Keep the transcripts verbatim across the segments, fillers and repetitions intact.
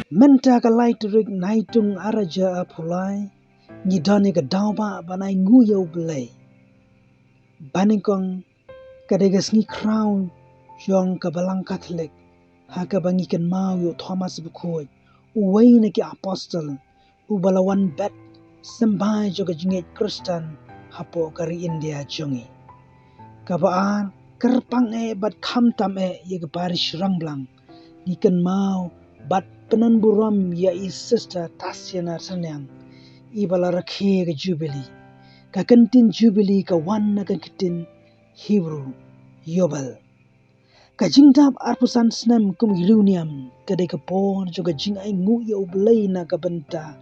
Mynta ka lai tarik Naitung ar hajar arphew lai, ngi don ïa ka daw ba ban ai nguh ïa U Blei. Ba nyngkong ka dei ka sngi khraw jong ka Balang Katholik, ha kaba ngi kynmaw ïa u Thomas Bakhuid, uwei na ki apostol, uba la wan bet symbai jong ka jingngeit Khristan hapoh ka ri India jong ngi. Kaba ar, kyrpang eh bad khamtam eh ïa ka parish Rangblang, ngi kynmaw bad pynban burom ïa i Sister Tasiana Tyrniang, iba la rakhe ka Jubilee. Ka kyntien Jubilee ka wan na ka kyntien Hebrew, Yobel. Ka jingdap arphew san snem kum i riewniam ka dei ka por jong ka jingai nguh ïa U Blei na ka bynta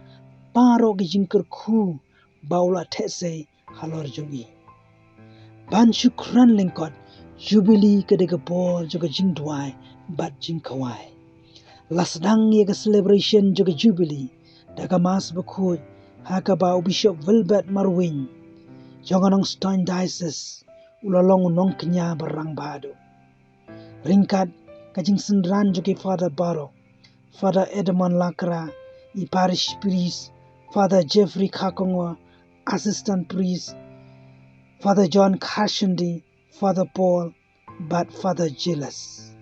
baroh ka jingkyrkhu ba u la theh sei halor jong i. Ban shu kren lyngkot, Jubilee ka dei ka por jong ka jingduwai bad jingkhawai. La sdang ïa ka celebration jong ka Jubilee da ka Mass Bakhuid, ha kaba u Bishop Wilbert Marwein jong ka Nongstoiñ Diocese u la long u nongkñia ba rangbah haduh. Ryngkat ka jingsynran jong ki Father baroh, Father Edmund Lakra, i Parish Priest, Father Jeffrey Kharkongor, Assistant Priest, Father John Kharshandi, Father Paul, bad Father Jiles.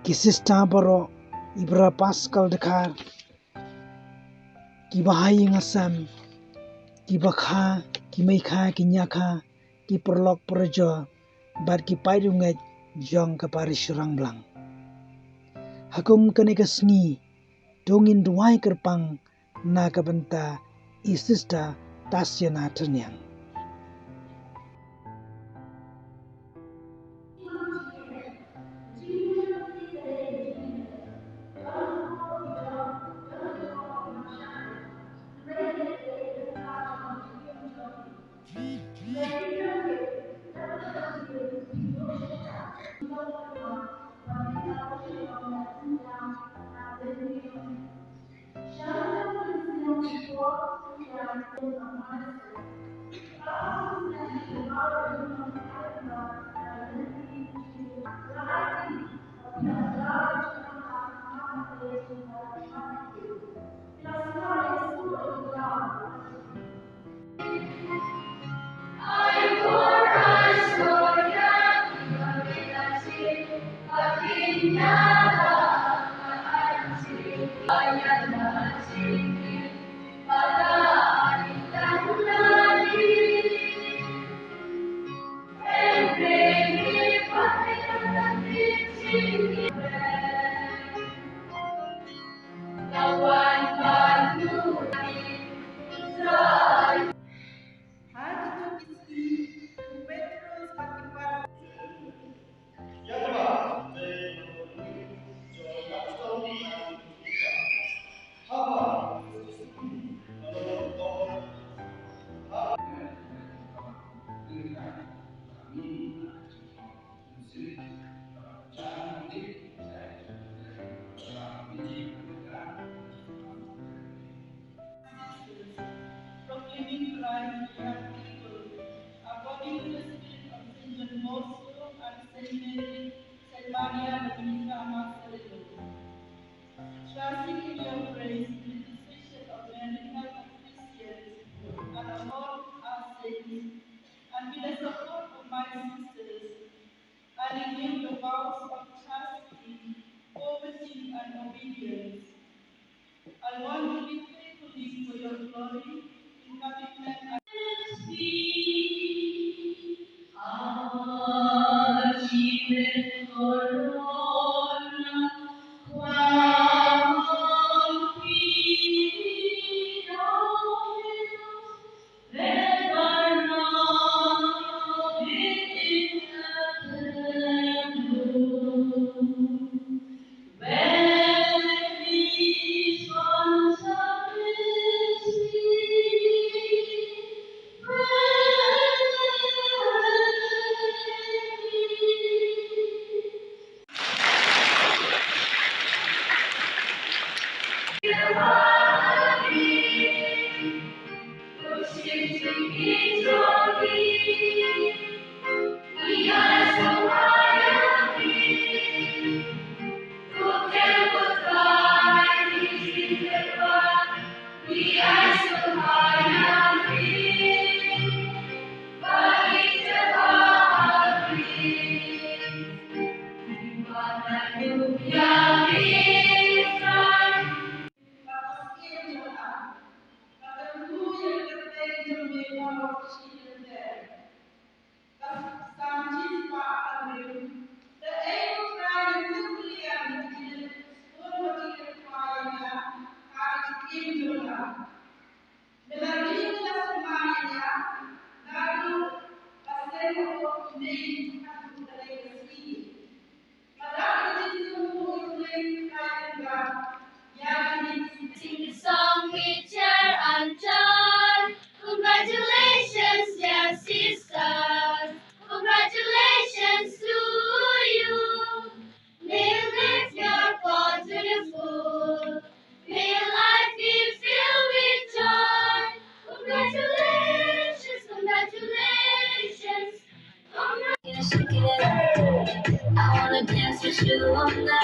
Ki Sister baroh, i Brother Pascal Dkhar, ki bahaïing hasem, ki bakha, ki meikha, ki ñiakha, ki paralok parajor, bad ki paidbah jong ka parish Rangblang. Ha kum kane ka sngi, to ngin duwai kyrpang na ka bynta i Sister Tasiana Tyrniang. Proclaiming Christ to the young people, according to the spirit of Saint John Bosco and Saint Mary, Saint Maria Dominica Magdalena. Trusting in your grace, with the intercession of Mary, Mother of Christians, and of all our saints, and with the support of my sisters, I renew the vows of chastity, poverty, and obedience. I want to live faithfully for your glory in commitment and Sing the song with cheer and joy. Congratulations, dear sisters. Congratulations to you. May live your God to the full. May life be filled with joy. Congratulations, congratulations. I wanna dance with you all night.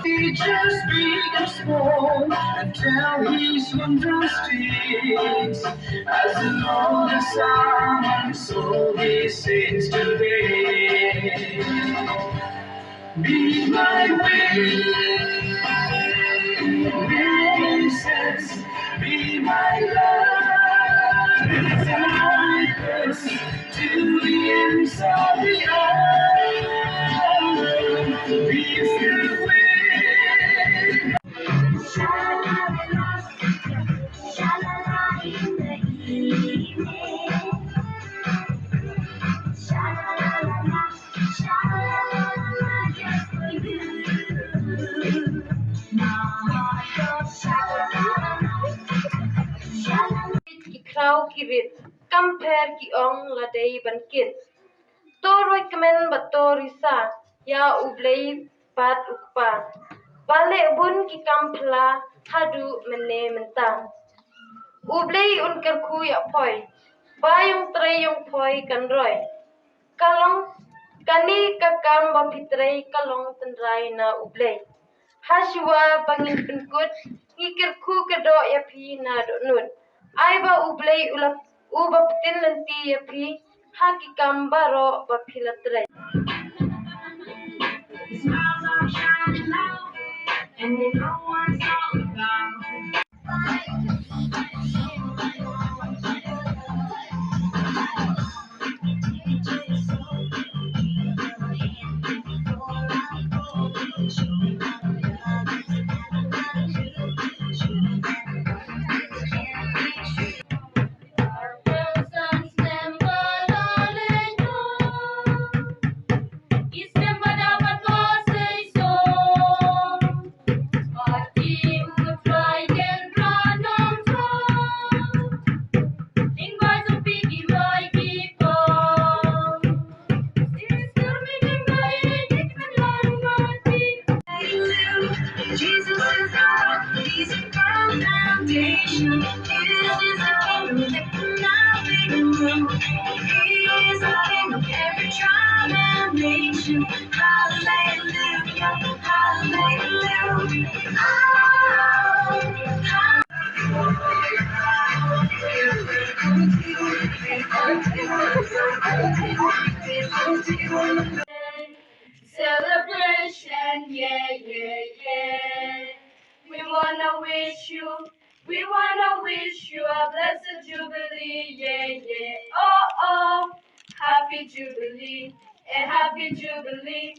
He just beat a small and tell his wondrous deeds. As the Lord has sung, so he sings today. Be my way, be my sense, be my love, be my mercy to the ends of the earth. Be filled with Ki khraw ki rit, kam pher ki ong la dei ban kit. To ruh kmen bad to risa ïa U Blei bad U Kpa, ba leh bun ki kam phylla haduh mynne mynta. U Blei un kyrkhu ïa phi, ba ïong trei ïong phi kan roi. Ka long kane ka kam ba phi trei ka long tynrai na U Blei. Ha shuwa ba ngin pynkut, ngi kyrkhu kyrdoh ïa phi na dohnud. Ai ba U Blei u la, uba pynlynti ïa phi ha ki kam baroh ba phi la trei. Jesus is the rock, he's a firm foundation. He is the kingdom that cannot be removed. He is the king of every tribe and nation. Hallelujah, hallelujah. Oh, hallelujah. Celebration, yeah, yeah, yeah. We wanna wish you, we wanna wish you a blessed jubilee, yeah, yeah. Oh, oh, happy jubilee, a happy jubilee,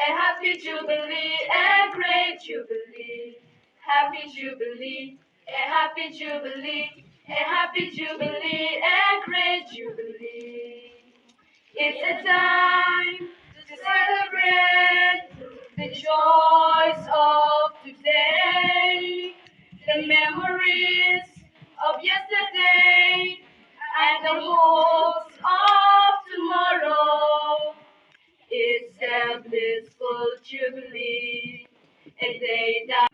a happy jubilee, a great jubilee. Happy jubilee, a happy jubilee, a happy jubilee, a great jubilee. It's a time to celebrate the joys of today, the memories of yesterday, and the hopes of tomorrow. It's a blissful jubilee, a day that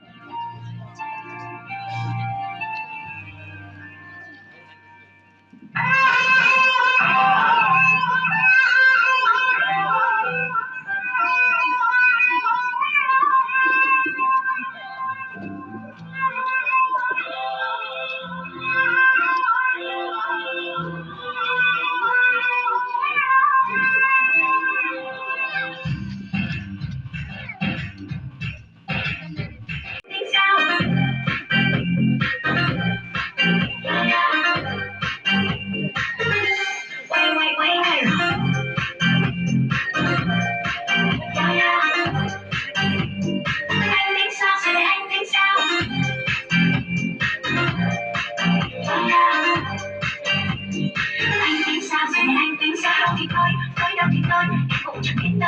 Gracias,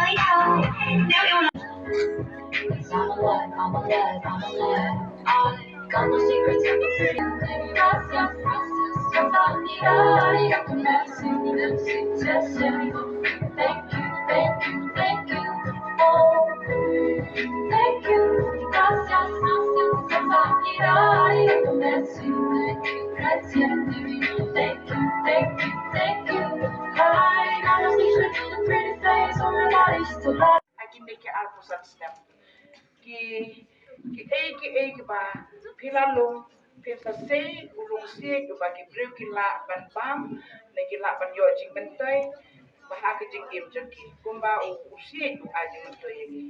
gracias, gracias, thank you, thank you, thank you, oh, thank you, gracias, gracias, gracias, thank you, thank you, thank you, thank you. Hi, I'm a teacher to the pretty face, or a body to lie. Ha kine ki arphew san snem, ki, kiei kiei kiba phi la lum, phin sa sei u lungsiej uba ki briew ki lah ban bam ne ki lah ban ïoh jingmyntoi ba ha ka jingim jong ki, kumba u, u siej u ai jingmyntoi ïa ki.